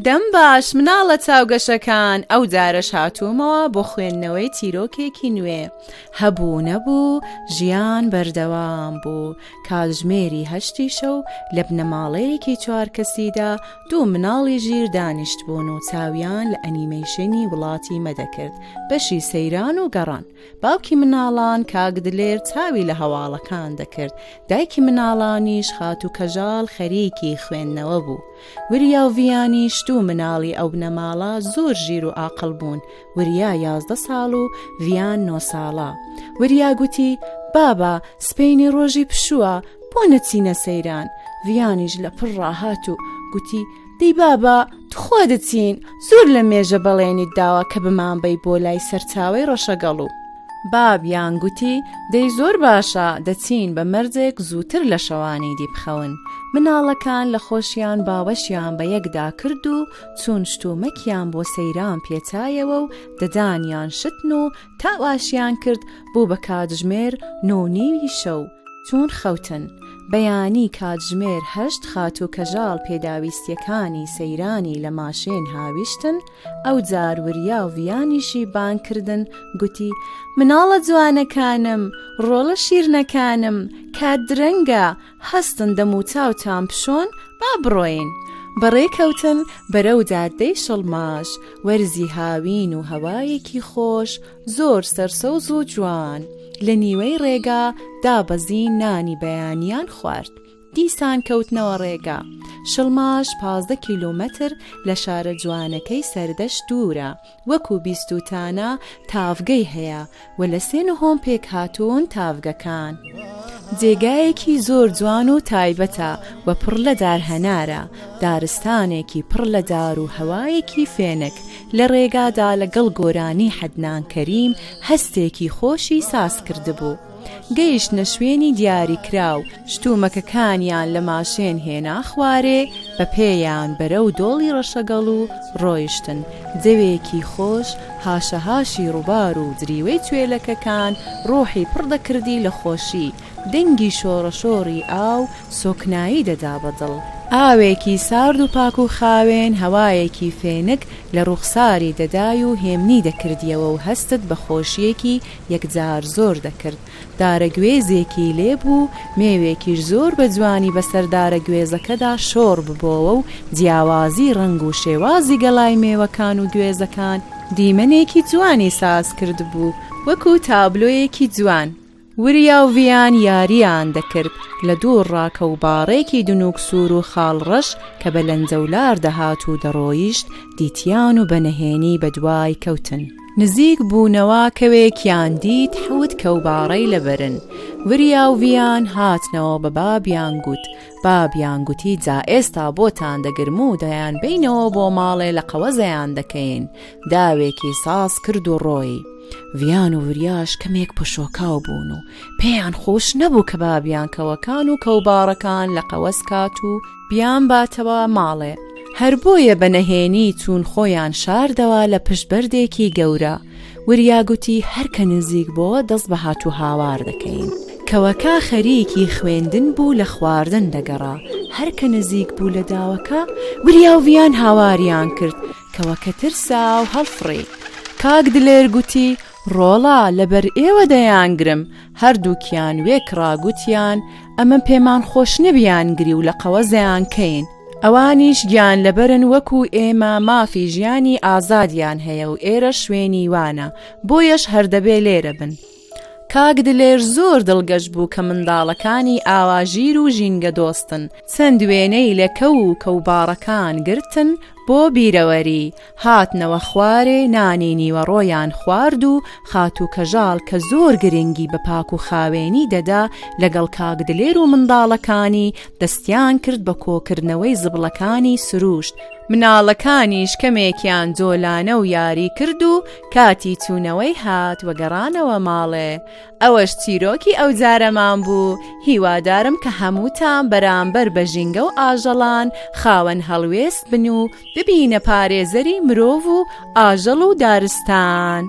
دەم باش مناڵە چاوگەشەکان ئەو جارەش هاتوومەوە بۆ خوێندنەوەی چیرۆکێکی نوێ. هەبوو نەبوو ژیان بەردەوام بوو. کاتژمێری هەشتی شەو لە بنەماڵەیەکی چوارکەسیدا دوو مناڵی ژیر دانیشتبوون و چاویان لە ئەنیمەیشنی وڵاتی مە دەکرد بەشی سەیران و گەڕان. باوکی مناڵان کاک دلێر چاوی لە هەواڵەکان دەکرد، دایکی مناڵانیش خاتوو کەژاڵ خەریکی خوێندنەوە بوو. وریا و ڤیانیش دوو مناڵی ئەو بنەماڵە زۆر ژیر و ئاقڵ بوون، وریا 11 ساڵ و ڤیان نۆ ساڵە. وریا گوتی، بابە، سپەینێ ڕۆژی پشووە، بۆ نەچینە سەیران؟ ڤیانیش لە پڕ ڕاهات و گوتی، دەی بابە، تخوا دەچین، زۆر لە مێژە بەڵێنیت داوە کە بمانبەی بۆ لای سەرچاوەی ڕەشەگەڵوو. بابیان گوتی، دەی زۆر باشە، دەچین بە مەرجێک زووتر لە شەوانی دی بخەون. مناڵەکان لە خۆشیان باوەشیان بە یەکدا کرد و چوون شتومەکیان بۆ سەیران پێچایەوە و ددانیان شتن و تا واشیان کرد بوو بە کاتژمێر نۆ و نیوی شەو چوون خەوتن. بەیانی کاتژمێر هەشت خاتوو کەژاڵ پێداویستیەکانی سەیرانی لە ماشێن هاویشتن، ئەوجار وریا و ڤیانیشی بانگ کردن گوتی، مناڵە جوانەکانم، ڕۆڵە شیرنەکانم، کات درەنگە، هەستن دەموچاوتان بشۆن با بڕۆین. بەڕێ کەوتن بەرەو جادەی شڵماش، وەرزی هاوین و هەوایەکی خۆش زۆر سەرسەوز و جوان. لە نیوەی ڕێگا دابەزین نانی بەیانیان خوارد. دیسان کەوتنەوە ڕێگا. شڵماش 15 کیلۆمەتر لە شارە جوانەکەی سەردەشت دوورە. وەکو بیستوتانە تاڤگەی هەیە و لە سێ نهۆم پێکهاتوون تاڤگەکان. جێگایەکی زۆر جوان و تایبەتە و پڕ لە دار هەنارە، دارستانێکی پڕ لە دار و هەوایەکی فێنک، لە ڕێگادا لەگەڵ گۆرانی عەدنان کەریم هەستێکی خۆشی ساز کردبوو. گەیشتنە شوێنی دیاریکراو، شتومەکەکانیان لە ماشێن هێنا خوارێ، بە پێیان بەرەو دۆڵی ڕەشەگەڵوو ڕۆیشتن، جەوێکی خۆش، هاشەهاشی ڕووبار و جریوەی چوێلەکەکان ڕۆحی پڕ دەکردی لە خۆشی، دەنگی شۆڕەشۆڕی ئاو سۆکنایی دەدا بە دڵ. ئاوێکی سارد و پاک و خاوێن، هەوایەکی فێنک لە ڕووخساری دەدای و هێمنی دەکردیەوە و هەستت بە خۆشییەکی یەکجار زۆر دەکرد. دارە گوێزێکی لێ بوو، مێوێکیش زۆر بە جوانی بەسەر دارە گوێزەکەدا شۆڕ ببۆوە و جیاوازی ڕەنگ و شێوازی گەڵای مێوەکان و گوێزەکان دیمەنێکی جوانی ساز کردبوو وەکوو تابلۆیەکی جوان. وریا و ڤیان یارییان دەکرد، لە دوور ڕا کەوباڕێکی دنووک سوور و خاڵ ڕەش کە بە لەنجەولار دەهات و دەڕۆیشت دیتیان و بە نەهێنی بە دوای کەوتن. نزیک بوونەوە کەوێکیان دیت حەوت کەوباڕەی لەبەرن. وریا و ڤیان هاتنەوە بە بابیان گوت. بابیان گوتی جا ئێستا بۆتان دەگرم و دەیانبەینەوە بۆ ماڵێ لە قەوەزەیان دەکەین. داوێکی ساز کرد و ڕۆی. ڤیان و وریاش کەمێک پەشۆکاو بوون و پێیان خۆش نەبوو کە بابیان کەوەکان و کەوباڕەکان لە قەوەز کات و بیانباتەوە ماڵێ، هەر بۆیە بە نەهێنی چوون خۆیان شاردەوە لە پشت بەردێکی گەورە، وریا گوتی هەر کە نزیک بۆوە دەست بە هاتوهاوار دەکەین. کەوەکە خەریکی خوێندن بوو لە خواردن دەگەڕا، هەر کە نزیک بوو لە داوەکە، وریا و ڤیان هاواریان کرد، کەوەکە ترسا و هەڵفڕی. کاک دلێر گوتی ڕۆڵە لەبەر ئێوە دەیانگرم، هەردووکیان وێکڕا گوتیان ئەمە پێمان خۆش نیە بیانگری و لە قەوەزیان کەین، ئەوانیش گیانلەبەرن وەکو ئێمە مافی ژیانی ئازادیان هەیە و ئێرە شوێنی وانە بۆیەش هەر دەبێ لێرە بن. کاک دلێر زۆر دڵگەش بوو کە منداڵەکانی ئاوا ژیر و ژینگەدۆستن، چەند وێنەی لە کەو و کەوباڕەکان گرتن بۆ بیرەوەری، هاتنەوە خوارێ نانی نیوەڕۆیان خوارد و خاتوو کەژاڵ کە زۆر گرنگی بە پاک و خاوێنی دەدا لەگەڵ کاک دلێر و منداڵەکانی دەستیان کرد بە کۆکردنەوەی زبڵەکانی سروشت، مناڵەکانیش کەمێکیان جۆلانە و یاری کرد و کاتی چوونەوەی هات و گەڕانەوە ماڵێ. ئەوەش چیرۆکی ئەوجارەمان بوو، هیوادارم کە هەمووتان بەرامبەر بە ژینگە و ئاژەڵان خاوەن هەڵوێست بن و ببینە پارێزەری مرۆڤ و ئاژەڵ و دارستان.